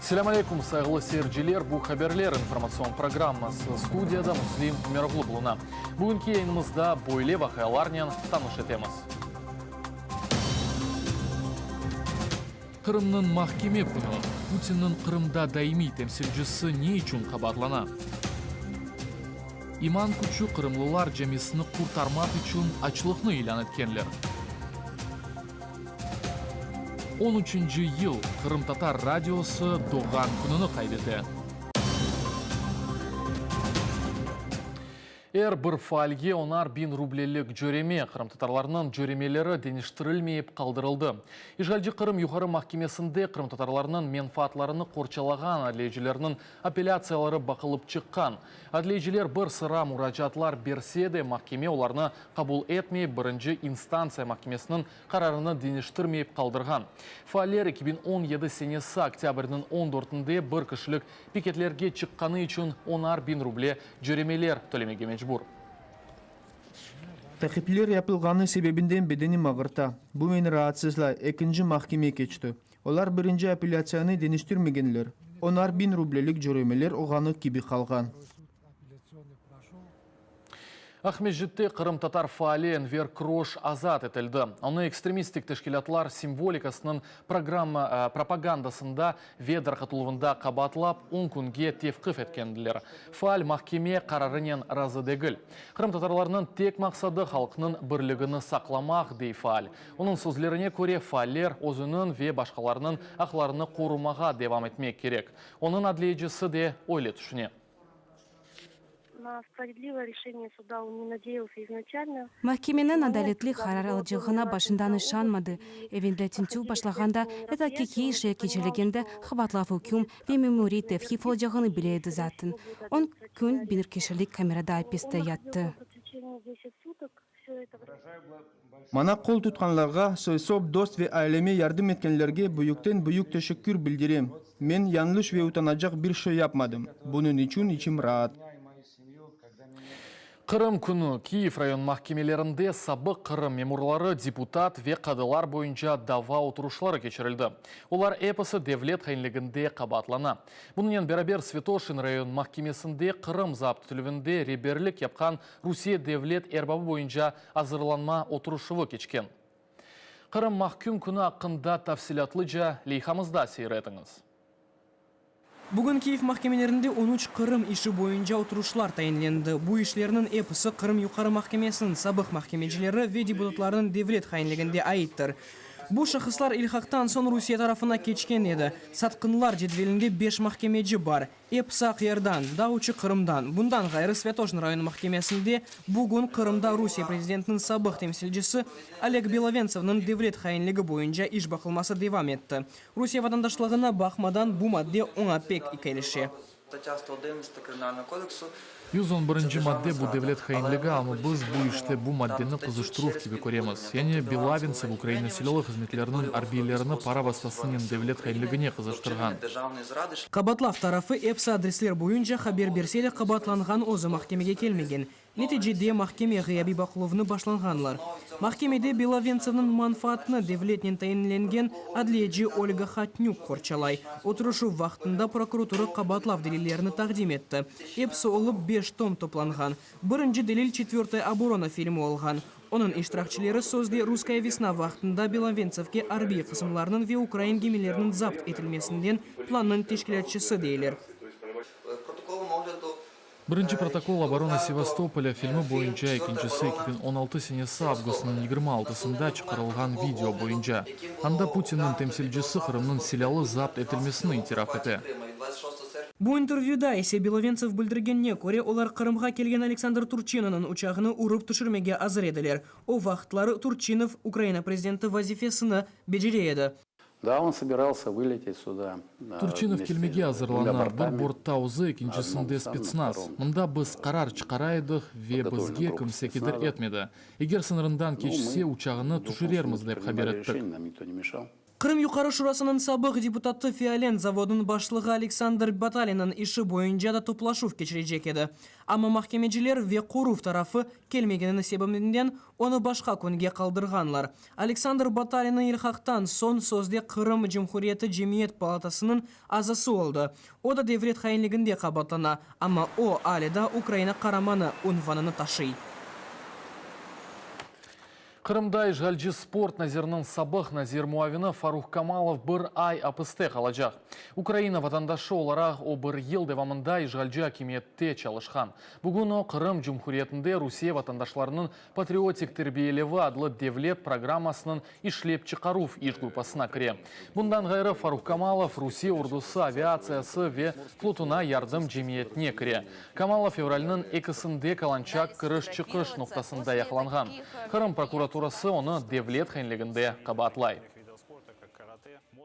Selâm aleykum, sayğılı seyirciler, bu Haberler informatsion programması, studiyada Müslim Ümeroğlu buluna. Bugünki yayınımızda böyle vaqialarnen tanış etemiz. Qırımnıñ mahkeme künü, Putinniñ Qırımda daimiy temsilcisi ne içün qabaatlana? İman küçü qırımlılar camisini qurtarmaq içün açlıqnı ilân etkenler. On üçünci yıl Qırımtatar radiosı doğğan kününi qayd ete. Er bir faalge onar biñ rublelik cöreme, qırımtatarlarnıñ cöremeleri deñiştirilmeyip qaldırıldı. İşğalci Qırım Yuqarı mahkemesinde qırımtatarlarnıñ menfaatlarını qorçalağan adliyecilerniñ apellâtsiyaları baqılıp çıqqan. Adliyeciler bir sıra muracaatlar berse de, mahkeme olarnı qabul etmeyip, birinci instantsiya mahkemesiniñ qararını deñiştirmeyip qaldırğan. Faaller 2017 senesi oktâbrniñ on dörtünde bir kişilik piketlerge çıqqanı içün onar biñ ruble cöremeler tölemege mecbur. Taqipler yapılğanı sebebinden bedenim ağırta. Bu meni raatsızlay. Ekinci mahkeme keçti. Olar birinci apellâtsiyanı deñiştirmegenler. Onar biñ rublelik cöremeler olğanı kibi qalğan. Aqmescitte qırımtatar faali Enver Kroş azat etildi. Onı ekstremistik teşkilâtlar simvolikasınıñ programma propagandasında ve darqatıluvında qabaatlap, on künge tevqif etkendiler. Faal mahkeme qararınen razı degil. Qırımtatarlarnıñ tek maqsadı halqnıñ birligini saqlamaq, dey faal. Onıñ sözlerine köre, faaller özüniñ ve başqalarınıñ aqlarını qorumağa devam etmek kerek. Onıñ adliyecisi de öyle tüşüne. Mahkemeniñ adaletli qarar alacağına başından işanmadı. Evinde tintüv başlağanda ve taqiqiy işler keçirilgende qabaatlav üküm ve memuriy tevqif olacağını bile edi zaten. On kün bir kişilik kamerada apiste yattı. Maña qol tutqanlarğa, soy-sop, dost ve aileme yardım etkenlerge büyükten-büyük teşekkür bildirem. Men yañlış ve utanacaq bir şey yapmadım, bunıñ içün içim raat. Qırım künü Kiyev rayon mahkemelerinde sabıq Qırım memurları, deputat ve qadılar boyunca dava oturışları keçirildi. Olar episi devlet hainliginde qabaatlana. Bunınen beraber Svetoşin rayon mahkemesinde Qırım zapt etilüvinde reberlik yapqan Rusiye devlet erbabı boyunca azırlanma oturışuvı keçken. Qırım mahküm künü aqqında tafsilâtlıca leyhamızda seyir etiñiz. Bugün Kiyev mahkemelerinde on üç Qırım işi boyunca oturışlar tayinlendi. Bu işlerniñ episi Qırım Yuqarı mahkemesiniñ sabıq mahkemecileri ve deputatlarınıñ devlet hainliginde aittir. Bu şahıslar ilhaqtan soñ Rusiye tarafına keçken edi. Satqınlar cedvelinde beş mahkemeci bar. Episi Aqyardan, daa üçü Qırımdan. Bundan ğayrı Svâtoşin rayon mahkemesinde bugün Qırımda Rusiye prezidentiniñ sabıq temsilcisi Oleg Belaventsevniñ devlet hainligi boyunca iş baqılması devam etti. Rusiye vatandaşlığına baqmadan bu madde oña pek kelişe. 111-nci madde bu devlet hainligi, amma biz bu işte bu maddeni qızıştıruv kibi köremiz. Yani Belaventsev Ukraina Silâlı hızmetleriniñ arbiylerini para vastasınen devlet hainligine qızıştırğan. Qabaatlav tarafı episi adresler boyunca haber berse de qabaatlanğan özü mahkemege kelmegen. Neticede mahkeme ğıyabiy baqıluvnı başlanğanlar. Mahkemede Belaventsevniñ manfaatını devletnen tayinlengen adliyeci Olga Hatnük qorçalay. Oturışuv vaqtında prokuratura qabaatlav delillerini taqdim etti. Episi olıp beş tom toplanğan. Birinci delil Çetvertaya oborona filmi olğan. Onıñ iştirakçileri sözde Russkaya vesna vaqtında Belaventsevge arbiy qısımlarnıñ ve ukrain gemileriniñ zapt etilmesinden plannıñ teşkilâtçısı deyler. Birinci protokol Oborona Sevastopolâ filmi boyunca, ekincisi 2016 senesi avgustnıñ 26-sında çıqarılğan video boyunca. Anda Putinniñ temsilcisi Qırımnıñ silâlı zapt etilmesini itiraf ete. Bu intervyüda ise Belaventsev bildirgenine köre, olar Qırımğa kelgen Aleksandr Turçinovnıñ uçağını urıp tüşürmege azır ediler. O vaqıtları Turçinov Ukraina prezidenti vazifesini becere edi. Da, on sobiralsâ vıletet süda Turçinov vmeste kelmege s azırlana, dvumya bir bortami, bortta özü, na ekincisinde odnom sam, na spetsnaz. vtorom Mında biz qarar çıqara edik ve podgotovlena bizge gruppa kimse keder spetsnaza. etmedi. Eger sıñırından Nu, keçse, mı uçağını v любом tüşürermiz, случае dep haber priнимали ettik. решение, нам никто не мешал. Qırım Yuqarı Şurasınıñ sabıq deputatı Fiolent zavodınıñ başlığı Aleksandr Batalinniñ işi boyunca da toplaşuv keçirecek edi. Amma mahkemeciler ve qoruv tarafı kelmegenini sebebinden onı başqa künge qaldırğanlar. Aleksandr Batalinniñ ilhaqtan soñ sözde Qırım Cumhuriyeti Cemiyet palatasınıñ azası oldı. O da devlet hainliginde qabaatlana, amma o ale da Ukraina Qaramanı unvanını taşıy. Qırımda işğalci sport naziriniñ sabıq nazir muavini Faruh Kamalov bir ay apiste qalacaq. Ukraina vatandaşı olaraq o bir yıl devamında işğalci akimiyette çalışqan. Bugün o Qırım Cumhuriyetinde Rusiye vatandaşlarınıñ patriotik terbiyelevi adlı devlet programmasınıñ işlep çıqaruv iş gruppasına kire. Bundan ğayrı Faruh Kamalov Rusiye ordusı aviatsiyası ve flotuna yardım cemiyetine kire. Kamalov fevralniñ ekisinde Kalançak kiriş-çıqış noqtasında yaqalanğan. Qırım prokuraturası onı devlet hainliginde qabaatlay.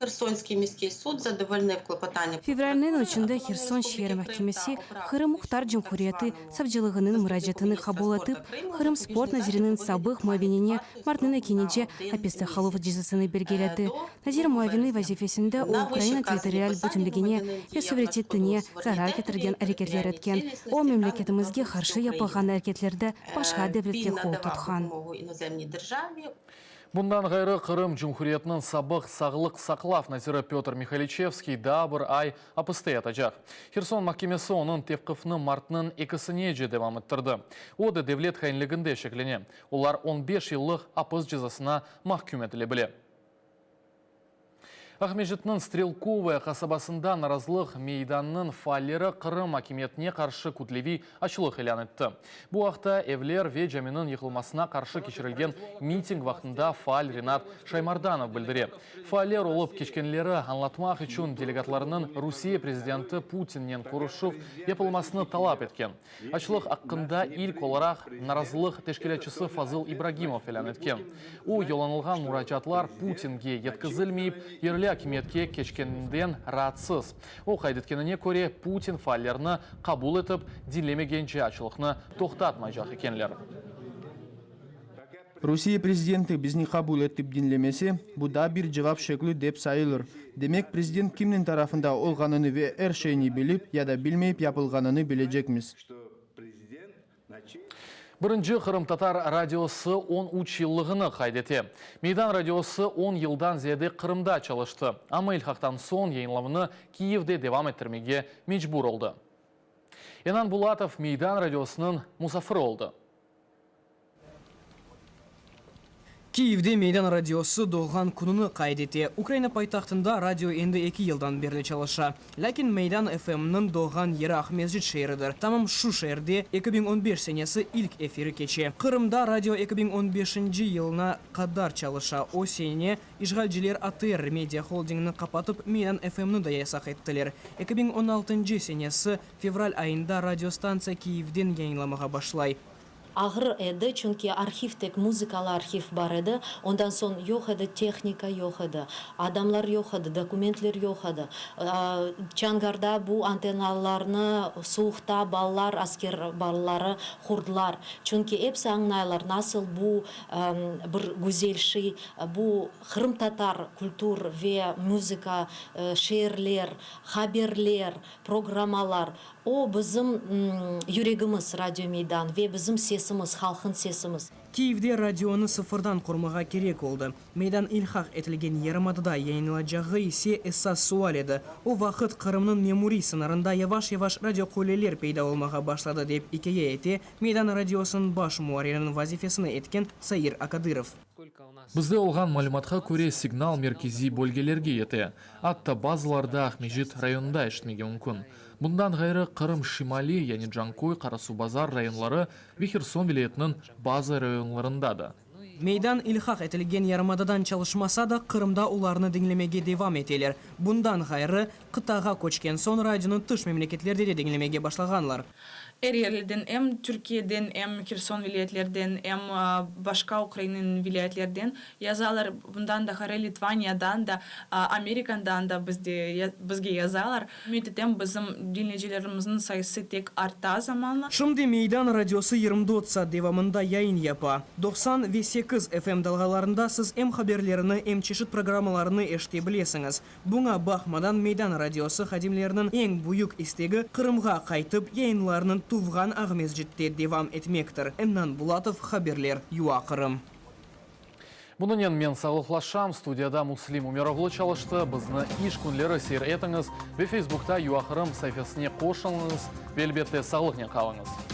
Hersonskiy miskiy sud zadovolniv klopotannâ Fevralniñ üçünde Herson şeer mahkemesi Qırım Muhtar Cumhuriyeti savcılığınıñ muracaatını qabul etip, Qırım sport naziriniñ sabıq muavinine martnıñ ekinece apiste qaluv cezasını belgiledi. Nazir muavini vazifesinde o Ukraina territorial bütünligine ve suverenitetine zarar ketirgen areketler etken. O, memleketimizge qarşı yapılğan areketlerde başqa devletke qol tutqan. Bundan ğayrı, Qırım Cumhuriyetiniñ sabıq sağlıq saqlav naziri Pötr Mihaliçevskiy daa bir ay apiste yatacaq. Herson mahkemesi onıñ tevqifni martnıñ ekisinece devam ettirdi. O da devlet hainliginde şeklene. Olar on beş yıllıq apis cezasına mahküm etile bile. Aqmescitniñ Strelkovaya qasabasında narazılıq meydanınıñ faalleri Qırım akimiyetine qarşı kütleviy açlıq ilân etti. Bu aqta evler ve caminiñ yıqılmasına qarşı keçirilgen miting vaqtında faal Renat Şaymardanov bildire. Faaller olıp keçkenleri añlatmaq içün delegatlarnıñ Rusiye prezidenti Putinnen körüşüv yapılmasını talap etken. Açlıq aqqında ilk olaraq narazılıq teşkilâtçısı Fazıl İbragimov ilân etken. O, yollanılğan muracaatlar Putinge yetkizilmeyip, yerli akimiyetke keçkeninden raatsız. O qayd etkenine köre, Putin faallerni qabul etip, diñlemegence açlıqnı toqtatmaycaq ekenler. Rusiye prezidenti bizni qabul etip diñlemese, bu da bir cevap şekli dep sayılır. Demek, prezident kimniñ tarafında olğanını ve er şeyni bilip ya da bilmeyip yapılğanını bilecekmiz. Birinci qırımtatar radiosı 13 yıllığını qayd ete. Meydan radiosı on yıldan ziyade Qırımda çalıştı, amma ilhaqtan soñ yayınlavını Kiyevde devam ettirmege mecbur oldı. Enan Bulatov Meydan radiosınıñ musafiri oldı. Kiyevde Meydan radiosı doğğan kününi qayd ete. Ukraina paytahtında radio endi eki yıldan berli çalışa. Lâkin Meydan FMniñ doğğan yeri Aqmescit şeeridir. Tamam şu şeerde 2015 senesi ilk efiri keçe. Qırımda radio 2015-nci yılına qadar çalışa. O sene işğalciler ATR media-holdingini qapatıp, Meydan FMni da yasaq ettiler. 2016-ncı senesi fevral ayında radiostantsiya Kiyevden yayınlamağa başlay. Ağır edi, çünki arhiv tek muzıkalı arhiv bar edi, ondan soñ yoq edi, tehnika yoq edi, adamlar yoq edi, dokumentler yoq edi. Çangarda bu antennalarnı suvuqta balalar, asker balaları qurdılar, çünki episi añlaylar, nasıl bu bir güzel şey, bu qırımtatar kültür ve muzıka, şeerler, haberler, programmalar, O, bizim yüregimiz, Radio Meydan, ve bizim sesimiz, halqın sesimiz. Kiyevde radionı sıfırdan qurmağa kerek oldı. Meydan ilhaq etilgen yarımadada yayınlacağı ise esas sual edi. O vaqıt Qırımnıñ memuriy sıñırında yavaş-yavaş radioqulleler peyda olmağa başladı, dep ikâye ete Meydan radiosınıñ baş muarririniñ vazifesini etken Sair Akadırov. Bizde olğan malümatqa köre, signal merkeziy bölgelerge yete. Atta bazılarda Aqmescit rayonında eşitmege mümkün. Bundan ğayrı, Qırım şimali, yani Canköy, Qarasuvbazar rayonları ve Herson vilâyetiniñ bazı rayonlarında da. Meydan ilhaq etilgen yarımadadan çalışmasa da, Qırımda olarnı diñlemege devam eteler. Bundan ğayrı, qıtağa köçken soñ radionı tış memleketlerde de diñlemege başlağanlar. Er yerlerden, em Türkiyeden, em Herson vilâyetlerden, em başqa Ukrainanıñ vilâyetlerden yazalar. Bundan da ğayrı Litvaniyadan da, Amerikandan da bizde bizge yazalar. Ümüt etem, bizim diñleyicilerimizniñ sayısı tek arta zamanla. Şimdi Meydan radiosı 24 saat devamında yayın yapa. 98 FM dalğalarında siz em haberlerini, em çeşit programmalarını eşite bilesiñiz. Buña baqmadan, Meydan radiosı hadimleriniñ eñ büyük istegi, Qırımğa qaytıp, yayınlarnı tuvğan Aqmescitte devam etmektir. Ennan Bulatov, haberler, UA-Qırım. Bunınen men sağlıqlaşam. Studiyada Müslim Ümeroğlu çalıştı. Bizni iş künleri seyir etiñiz ve Facebookta UA-Qırım saifesine qoşulıñız ve elbette sağlıqnen qalıñız.